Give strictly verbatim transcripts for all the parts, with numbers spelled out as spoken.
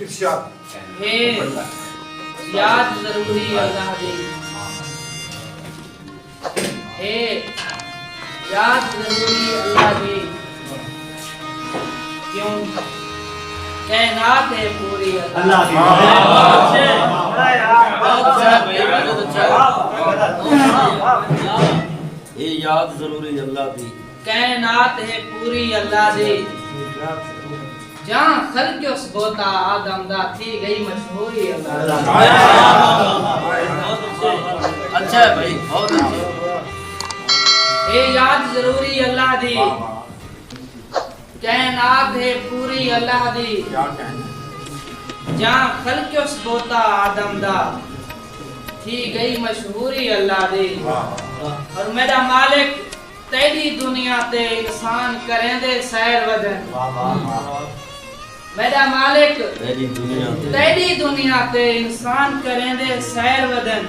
ارشاد۔ ہے یاد ضروری اللہ دی، ہے یاد ضروری اللہ دی، کیوں کائنات ہے پوری اللہ دی۔ اللہ دی۔ اے یاد ضروری اللہ دی۔ کائنات ہے پوری اللہ دی۔ جاں خلقیس بوتا آدم دا، تھی ڳئی مشہوری اللہ دی۔ اچھا ہے بھائی، بہت اچھا۔ اے یاد ضروری اللہ دی۔ کائنات ہے پوری اللہ دی۔ جاں خلقیس بوتا آدم دا، تھی ڳئی مشہوری اللہ دی۔ اور میݙا مالک، تیݙی دنیا تے انسان کریندے سیر ودن۔ میݙا مالک، تیݙی دنیا تے، تیݙی دنیا تے انسان کریندے سیر ودن۔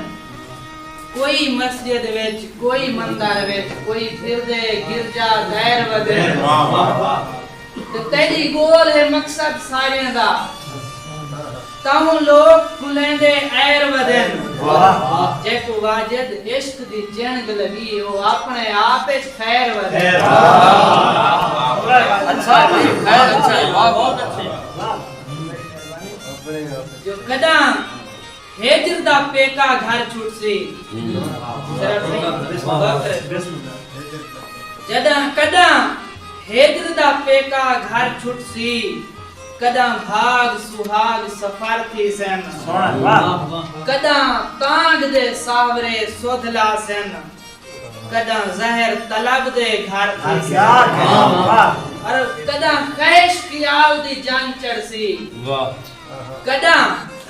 کوئی مسجد وچ، کوئی مندر وچ، کوئی پھردے گرجا دیر ودن۔ تے تیݙی ڳول ہے مقصد ساریں دا، تہوں لوک کھلیندے ایر ودن۔ واہ۔ جیکوں واجد عشق دی چنگ لڳی، او اپݨے آپ اچ خیر ودن۔ اچھا بھائی، خیر اچھا ہے، واہ، بہت اچھے۔ جو کݙاں ہجر دا پیکا گھر چھٹسی۔ ہوں۔ ذرا سہی۔ جݙاں کݙاں ہجر دا پیکا گھر چھٹسی، کݙاں بھاڳ سہاڳ سفر تھیسن۔ سبحان اللہ۔ کݙاں تانگھ دے ساہورے سدھ لاسن، کݙاں زہر طلب دے گھر تھیسن۔ کیا بات۔ اور کݙاں خواہش خیال دی جنگ چڑھسی۔ واہ۔ کݙاں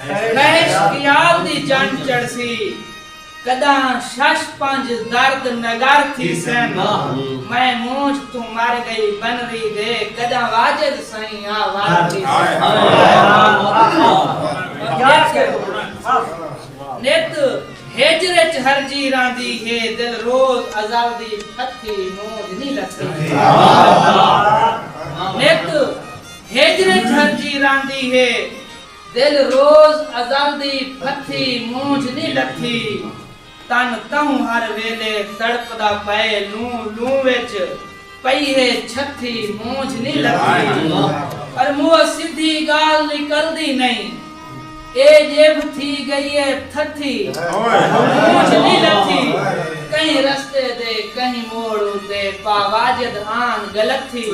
خواہش خیال دی جنگ چڑھسی، کݙاں شش پنج درد نگر تھیسن۔ میں مونجھ توں مر ڳئی بنری دے، کݙاں واجد سئیں آ ور تھیسن۔ نت ہجر اچ ہرجی راہندی ہے، دل روز ازل دی پھتھی مونجھ نی لتھی۔ نت ہجر اچ ہرجی راہندی ہے، دل روز ازل دی پھتھی مونجھ نی لتھی۔ تن تہوں ہر ویلے تڑپدا پئے لوں لوں وچ، پئی ہے چھتھی مونجھ نی لتھی۔ پر منہوں سدھی ڳالھ نکلدی نئیں، اے جیبھ تھی ڳئی ہے تھتھی، مونجھ نی لتھی۔ کہیں رستے دے کہیں موڑ اتے پا واجد آن ڳلتھی۔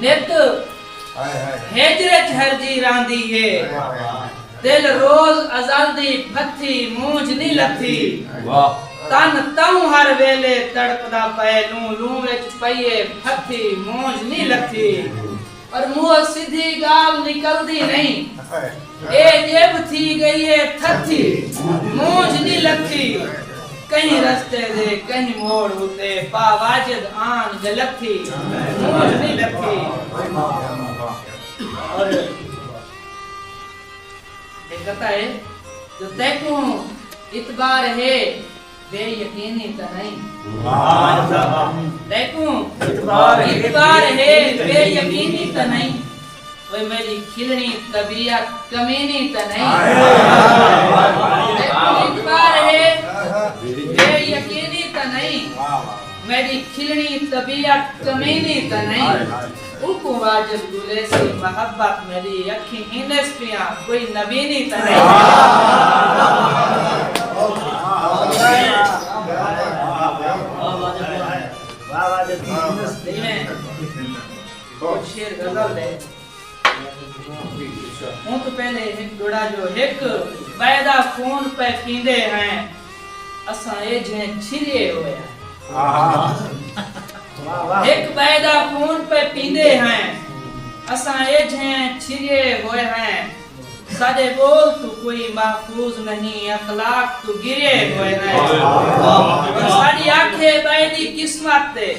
نت ہجر اچ ہرجی راہندی ہے، دل روز ازل دی پھتھی مونجھ نی لتھی۔ واہ۔ تن تہوں ہر ویلے تڑپدا پئے لوں لوں وچ، پئی ہے پھتھی مونجھ نی لتھی۔ پر منہوں سدھی ڳالھ نکلدی نئیں، اے جیبھ تھی ڳئی ہے تھتھی، مونجھ نی لتھی۔ کہیں رستے دے کہیں موڑ اتے پا واجد آن ڳلتھی، مونجھ نی لتھی۔ اور ہک قطعہ ہے جو تیکوں اعتبار ہے، بے یقینی تاں نئیں۔ تیکوں اعتبار ہے، بے یقینی تاں نئیں۔ اوئے میݙی کھلݨی طبیعت کمینی تاں نئیں۔ تیکوں اعتبار ہے، بے یقینی تاں نئیں۔ میݙی کھلݨی طبیعت کمینی تاں نئیں۔ اوکوں واجد ڳولیسی محبت میݙی اکھیں ہنس پیاں، کوئی نبینی تاں نئیں۔ واہ واہ جی، ہنس پیاں۔ شعر غزل دے۔ اوں توں پہلے ہک ݙوہڑا جو ہک ٻئے دا خون پئے پیندے ہیں، اساں ایجھیں چھریے ہوئے ہیں۔ ہک ٻئے دا خون پئے پیندے ہیں، اساں ایجھیں چھریے ہوئے ہیں۔ ساݙے ٻول توں کوئی محفوظ نہیں، اخلاق توں گریے ہوئے ہیں۔ ساݙی اکھ ہے ٻئے دی قسمت تے،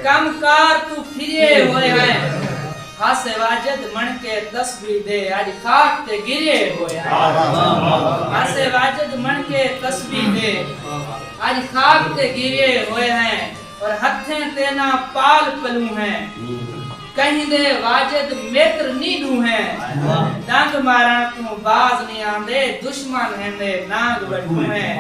کم کار توں پھریے ہوئے ہیں۔ ہاسے واجد مݨ کے تسبیح دے، اڄ خاک تے گریے ہوئے ہیں۔ ہاسے واجد مݨ کے تسبیح دے، اڄ خاک تے گریے ہوئے ہیں، اور ہتھیں تے نہ پال پلو ہیں۔ کہیں دے واجد میتر نی ݙو ہیں، ݙنگ مارݨ توں باز نی آندے، دشمن ہیندے نانگ وٹو ہیں۔